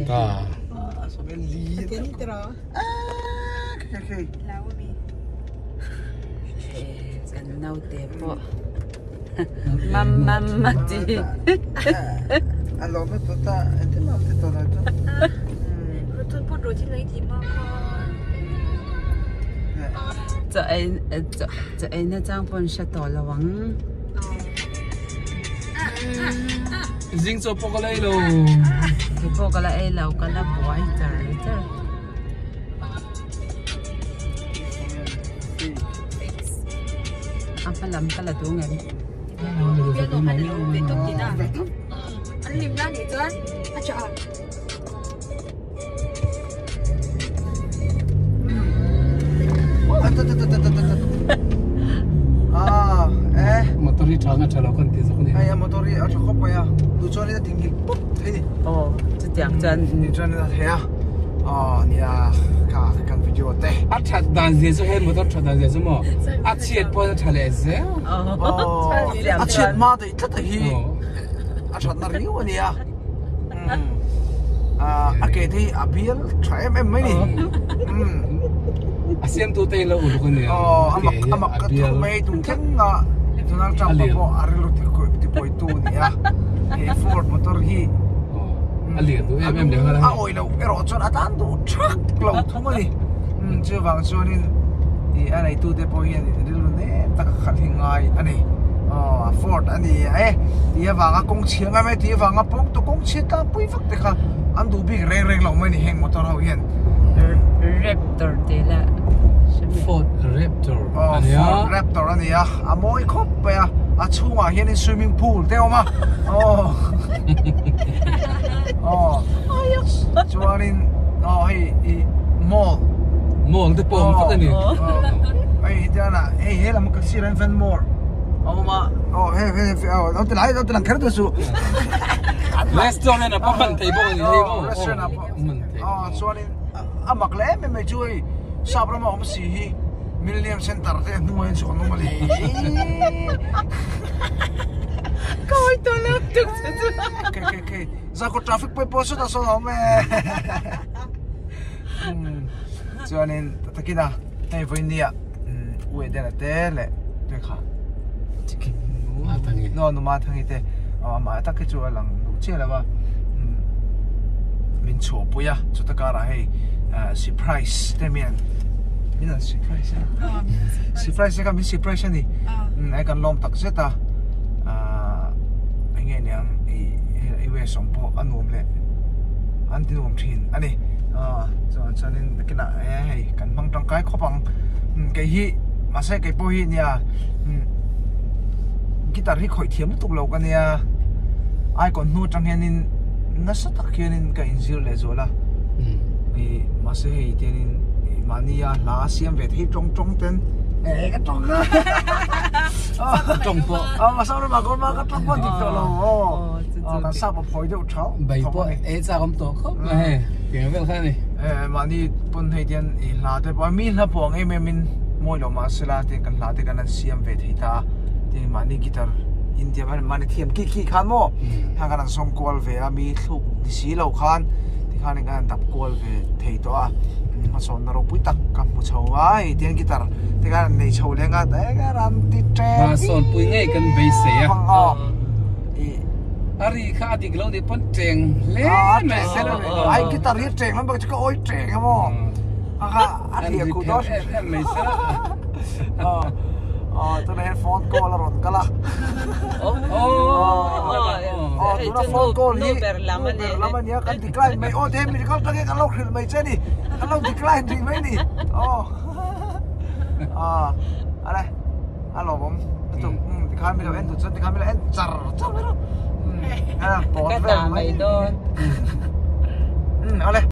Ta. Kan naute pawh mam mam a ti. Chaw ei chaw ei na chang pawh an hre tawh lo ang. Zing chaw pawh ka la ei lo. Kei pawh ka la ei lo ka la buai char char. A hma lam ka la duh ngem. Motor hi tha nga tha lo kan ti zawk a ni. Hei a motor hi a tha khawp mai a, duh chuan in a tingil pawp thei ni. Aw chutiang chuan. Duh chuan in a thei a, aw nia kha kan video te. A that dan zia chu he motor that dan zia chu maw a chhiat pawh a tha leh zel. Aw a chhiat hma daih tlat a hi a that na riau a nia. A ke te hi a bial tha em em mai ni. A siamtu te in lo uluk a nia. Aw a mak ka thu mai tum thleng a Donald Trump a pawh a rilru tibuai tu a nia. He Ford motor hi a lian duh em em leh nghal a. A awih loh erawh chuan a tan duh thak lo thung a ni. Chuvang chuanin a neitu te pawh hian rilru nem tak a khalh hi ngai a ni. Aw Ford a ni e tih avanga kawng chhia ngam e tih avanga pawng tu kawng chhia tlangpui vak te kha an duh bik reng reng lo mai ni heng motor ho hian. Raptor tih lah Ford Raptor a nia. Ford Raptor a nia a mawi khawp mai a a chhungah hianin swimming pool te a awm a aw aw chuanin aw hei ih mall mall te pawh a awm vek a ni. Hei hetiana hei he lam ka sirah hian mall a awm a aw hei hei lo ti lai lo ti lang kher duh suh restaurant ah pawh hman theih bawk a ni hei maw restaurant ah pawh hman theih aw chuanin a mak leh em em mai chu hei sap rama awm si hi Millennium Center te hnungah hian chhuah an awm a ni. Ka hawi tawh lo tuk che chu. Kei kei kei Zako traffic pawh pawh sawtah sawn a awm e. Chuanin takina hei vawinia U Edena te leh tui kha No nu Mathangi te amah tak hi chu a lang duh chiah lo a min chhuahpui a chuta karah hei surprise te mian min an surprise a surprise te kha min surprise a ni hei kan lawm tak zet a eng nge niang i US awm pawh a nuam leh an ti nuam thin a ni chuan chuanin nakinah hei kan hmang tangkai khawp ang kei hi mahse kei pawh hi nia guitar hi khawih thiam lutuk lo ka nia icon hnu atang hianin nasa tak hianin ka inzir leh zual a ih mahse hei tianin mahnia hla siam ve thei tawng tawng ten eh ka tawng a tawng pawh a sa ram ah ka tawng pawh dik tawh lo aw kan sap a phawi deuh thau bai pawh e chak awm tawh khawp mai hei tiang vel kha a ni eh mahni pawn hei tian ih hla te pawh mi hla pawh ang em em in mawi lo mahsela tiang kan hla te kan han siam ve thei ta a tiang mahni guitar india mahni thiam kih kih khan maw hang kan han sawm kual ve a mi thluk ni si lo khan tikhan in kan han dap kual ve thei tawh a hmasawnna ropui tak ka hmu chho a hei tiang guitar te khan an nei chho leng a ram ti ṭep Hmasawnpui ngei kan beisei a a ri kha a dik lo nih pawn ṭeng hle mai ai guitar hi ṭeng lam bak chu ka awi ṭeng a maw a kha a hliah khuh dawn em em mai se aw tunah hian phone call a rawn kal a aw tuna phone call hi nu ber lam a nia kan decline mai aw te mi kal tangin kan lo hrilh mai che ni kan lo decline rih mai ni aw a le a lawmawm lutuk tikhan mi lo en duh chuan tikhan mi lo en char char mai rawh ka dah mai dawn ale.